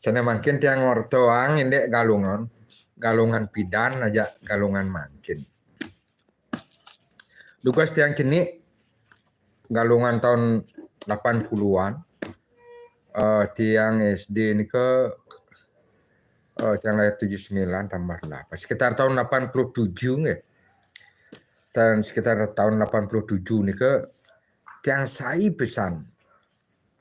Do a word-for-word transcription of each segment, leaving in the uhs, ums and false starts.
Sané mangkin tiang ortoang indik Galungan, Galungan pidan aja Galungan mangkin. Dugas tiang cenik Galungan tahun delapan puluhan. Eh, tiang S D nika, eh, tiang lahir tujuh sembilan tambah delapan. Sekitar tahun delapan puluh tujuh nggih. Dan sekitar tahun delapan puluh tujuh nika tiang sai pisan.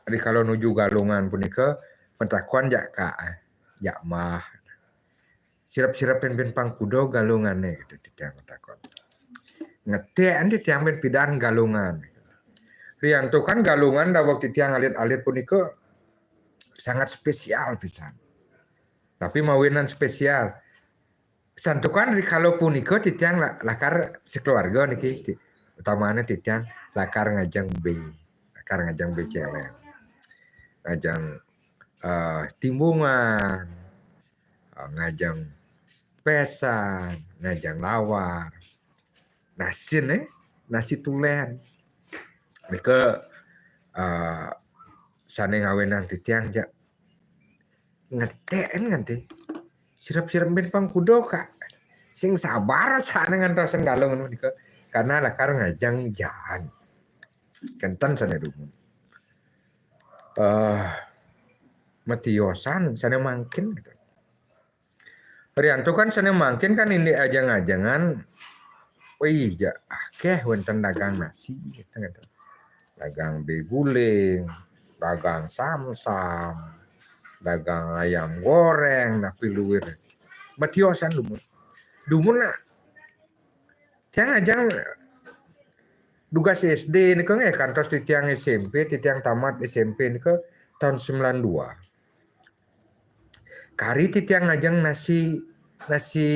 Rikala nuju Galungan punika matakon jak ka, eh, jak mah. Sirep-sirep pin pin pangkuda Galungané gitu, titiang matakon. Ngetik enti tiang pin pidan Galungan. Riantukan Galungan daweg titiang alit-alit punika sangat spesial pisan. Tapi mawinan spesial. Santukan rikala punika titiang la-, lakar sekeluarga niki, ti-, utamane titiang lakar ngajeng bé, lakar ngajeng bé céléng. Ngajeng, eh, timbungan, eh, ngajeng pesan, ngajeng lawar. Nasi né, nasi tulén. Nika, eh, sané ngawinan titiang jak ngetik nganti. Sirep-sirep pin pangkuda, Kak. Sing sabar sané ngantosin Galungan nika. Karena lakar ngajeng jaan. Kénten sané dumun. Eh, matiosan sané mangkin gitu. Riantukan sané mangkin kan indik ajeng-ajengan. Wih, ja, akéh wénten dagang nasi gitu, gitu. Dagang bé guling, dagang samsam, dagang ayam goreng, napi luir. Matiosan dumun. Dumun nak. Tiang ajeng dugas S D nika nggih, kantos titiang S M P, titiang tamat S M P nika tahun sembilan dua. Kari titiang ngajeng nasi, nasi,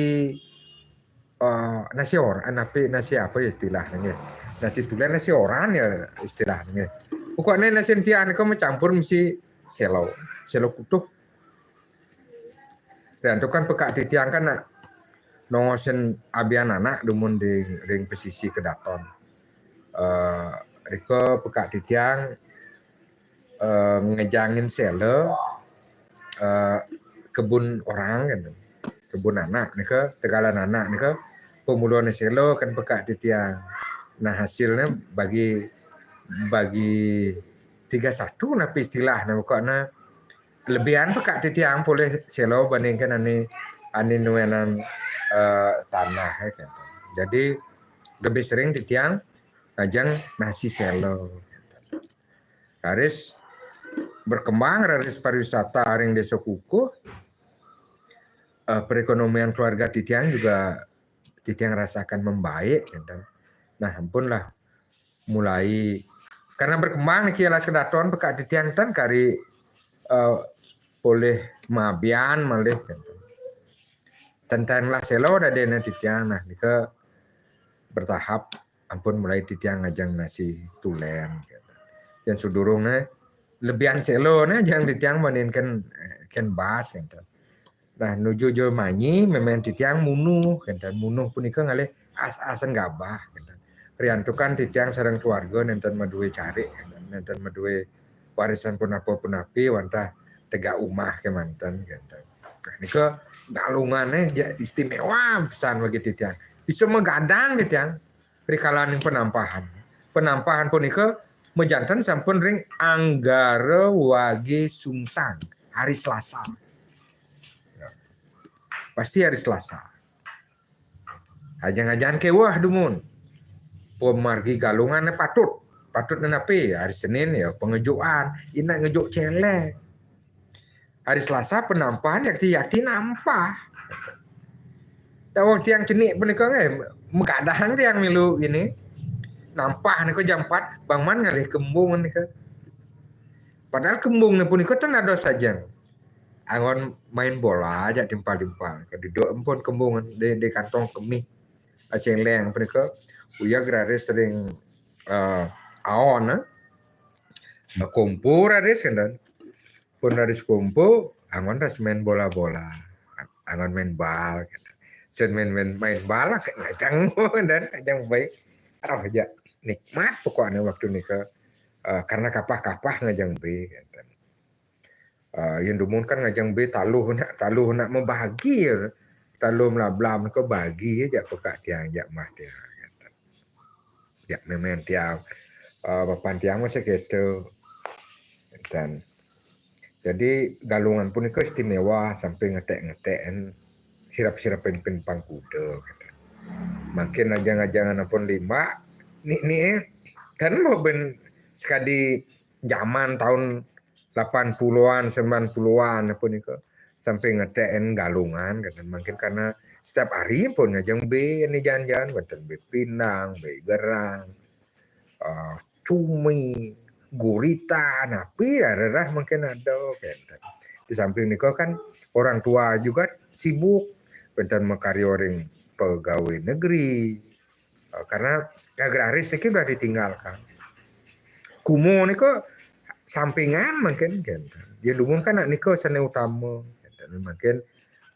eh, nasi or-, napi, nasi apa ya istilahnya nggih? Nasi tulén, nasi oran ya istilahnya nggih. Pokoknya nasi tiang nika macampur misi sélo, sélo kutuh. Riantukan pekak titiang kan nak nongosin abian anak dumun di ring pesisi kedaton. Eh, rika pekak titiang, eh, ngejangin séla, eh, kebun orang kan. Kebun anak nika, tegalan anak nika, pemuluan séla kan pekak titiang. Nah, hasilnya bagi, bagi tiga satu napi istilahnya pokoknya lebihan pekak titiang polih séla bandingkan ani, ani nuenan, eh, tanah ya kan. Jadi lebih sering titiang ngajeng nasi séla. Raris berkembang, raris pariwisata ring Désa Kukuh. Eh, perekonomian keluarga titiang juga titiang rasakan membaik, gitu. Nah, ampunlah mulai karena berkembang niki alas kedaton pekak titiang ten kari, eh, polih mabian malih, gitu. Ten ten lah séla dadéna titiang, nah nika bertahap ampun mulai titiang ngajeng nasi tulén, gitu. Yang sudurungnya lebihan séla nah jang titiang bandingkan, eh, kén bas, gitu. Nah, nuju jo manyi, mémén titiang munuh, kénten. Munuh punika ngalih as-asan gabah, kénten. Riantukan titiang sareng keluarga nénten madué carik, kénten. Nénten madué warisan punapa-punapi, wantah tegak umah kémanten, kénten. Nah, nika Galungané ja-, istiméwa pisan bagi titiang. Bisa magadang titiang rikalaning penampahan. Penampahan punika majanten sampun ring Anggara Wage Sungsang, hari Selasa. Pasti hari Selasa. Ajeng-ajeng kéweh dumun. Pamargi Galungané patut. Patut napi? Hari Senin ya pengejukan. Inak ngejuk céléng. Hari Selasa penampahan yakti-yakti nampah. Daweg tiang cenik punika nggih, magadang tiang milu ini. Nampah nika jam empat, Bang Man ngalih kembung nika. Padahal kembungné punika ten ada sajeng. Anggon main bola aja timpal-timpal. Duduk ampun kembung di, di kantong kemih. Céléng punika. Uyag raris ring, eh, aon, eh. Kumpul raris, kénten. Pun raris kumpul, anggon raris main bola-bola. Anggon main bal, kénten. Sén main, main, main bal, ngajeng, dan ngajeng baik. Aduh, ja, nikmat pokoknya waktu nika. Eh, karena kapah-kapah ngajeng baik, kénten. Uh, yang dumun kan ngajang bé taluh nak, taluh nak membagi ya. Taluh melablam ke bagi ya, jak pekak tiang, jak mah tiang. Jak memen tiang. Uh, papan tiang masih gitu. Dan jadi Galungan pun itu istimewa sampai ngetek-ngetek sirap-sirap pin pangkuda. Gitu. Makin ajang-ajangan pun lima, ni, ni, kan mau ben sekali zaman tahun delapan puluhan, sembilan puluhan apa ni ke, sampai ngetek Galungan kan. Makin karena setiap hari pun ngajang bé ni jalan-jalan, wonten bé Pinang, bé Gerang, uh, Cumi, Gurita, napi rerah makin ada kan. Di samping nika kan orang tua juga sibuk, wonten makarya ring pegawai negeri, karena agraris niki udah ditinggalkan. Kumo nika sampingan makin kan. Ya dumun kan nika sane utama. Makin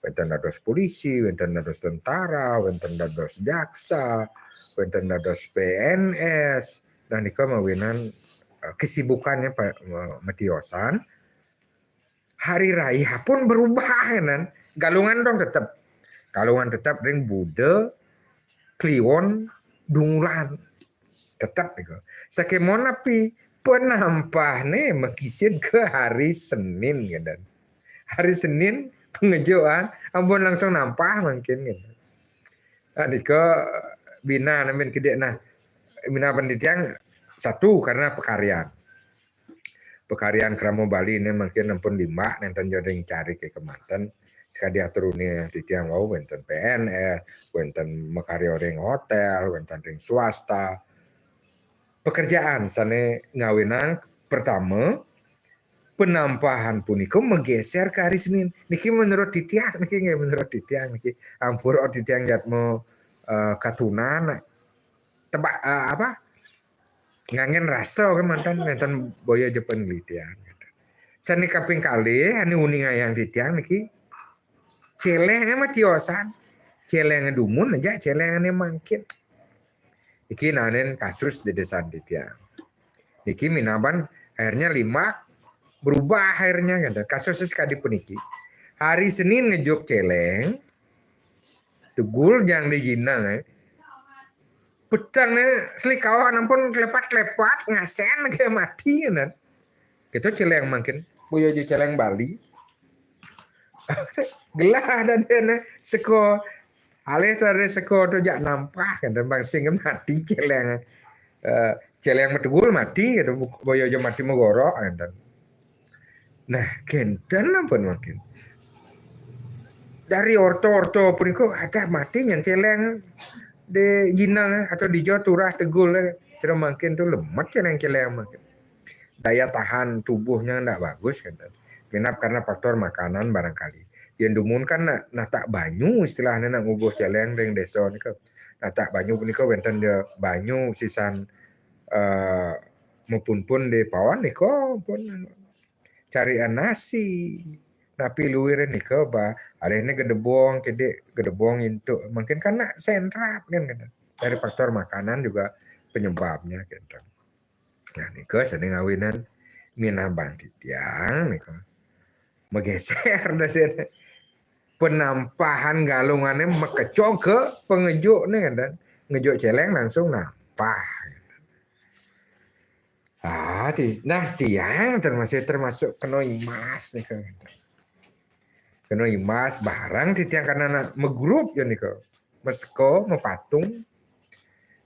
wonten dados polisi, wonten dados tentara, wonten dados jaksa, wonten dados P N S. Nah nika mawinan uh, kesibukannya Pak uh, metiosan. Hari raya pun berubah kan. Galungan dong tetap. Galungan tetap ring Buda, Kliwon, Dungulan. Tetap itu. Sakemon api penampah nih mekisin ke hari Senin gitu. Hari Senin pengejuan, ampun langsung nampah makin gitu. Nah, nika bina namin kedek nah. Bina pendidikan satu karena pekaryan. Pekaryan krama Bali ini makin ampun lima nenten jodeng cari ke kemanten. Sekadi aturune titiang wau wonten P N S, wonten makarya ring hotel, wonten ring swasta. Pekerjaan sane ngawinang pertama penampahan punika menggeser ke hari Senin. Niki menurut titiang niki nggih menurut titiang niki. Ampura titiang jatma uh, katunan tebak uh, apa? Ngangen rasa kan mantan nenten boya je penelitian. Sane kaping kalih ane uning ayang titiang niki celeng mah tiosan. Celeng dumun aja celeng ane mangkin. Iki nanen kasus di desa titiang. Niki minaban akhirnya lima berubah akhirnya kan. Kasus sekadi puniki. Hari Senin ngejuk celeng, tegul jang di jinang eh. Petang ne selikawan ampun kelepat-kelepat ngasen ke mati kan. Kita celeng makin. Boyo je celeng Bali. Gelah dan dia ne seko alih sare seko tu jak nampah kan bang sing mati celeng. Uh, celeng metegul mati gitu boyo je mati megorok gitu. Nah, kenten ampun makin. Dari orto-orto puniko ada mati nyen celeng di jinang atau di jo turah tegul kira makin tu lemet celeng celeng makin. Daya tahan tubuhnya ndak bagus kan. Minap karena faktor makanan barangkali. Yang dumun kan nak natak banyu istilahnya nak ngubuh celeng deng desa ni ke. Natak banyu puniko wenten dia banyu sisan uh, maupun pun di pawan niko pun carian nasi. Tapi luir nika ba ada ini gedebong kede gedebong itu mungkin karena sentrat kan gitu. Dari faktor makanan juga penyebabnya gitu. Nah nika seni ngawinan minabang titiang nika megeser dari penampahan galungannya mekeco ke pengejuk nih kan ngejuk celeng langsung nampah. Ah, ti, nah tiang termasuk termasuk kena imas nih kan. Kena imas barang ti tiang karena nak megrup ya nih kan. Meseko, mepatung.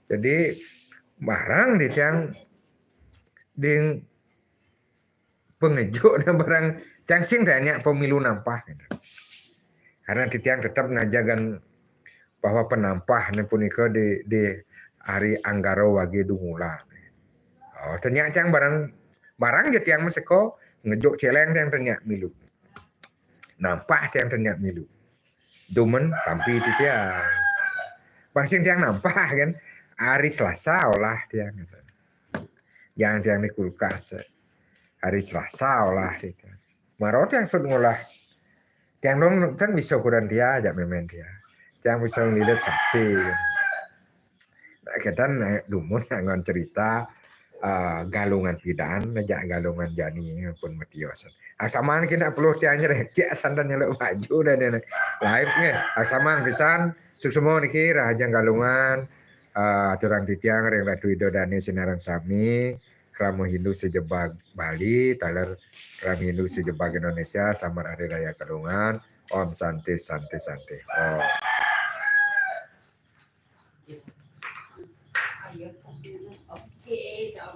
Jadi barang ti tiang ding pengejuk dan barang cangsing tanya pemilu nampah. Gitu. Karena ti tiang tetap ngajagan bahwa penampah ni punika di di hari Anggara wage dumulan. Oh, tanya tiang barang barang je tiang meseko ngejuk celeng tiang tanya milu. Nampah tiang tanya milu. Dumen tampi ti tiang. Pangsing tiang nampah kan hari Selasa olah tiang. Yang tiang di kulkas. Hari Selasa olah ti tiang. Maro tiang sud ngolah. Tiang dong kan bisa kudan dia ajak memen dia. Tiang bisa ngelilit sate. Nah, kita dumun ngon cerita eh, Galungan pidan, aja Galungan jani pun matios. Aksaman kina puluh tiang nyereh, cek sandan nyeluk baju dan ini. Live nge, aksaman pisan, suksma niki rahajeng Galungan, eh, aturang titiang ring Ratu Ida Dane sinareng sami, krama Hindu sejebag Bali, taler krama Hindu sejebag Indonesia, selamat Hari Raya Galungan. Om Santi, Santi, Santi. Om.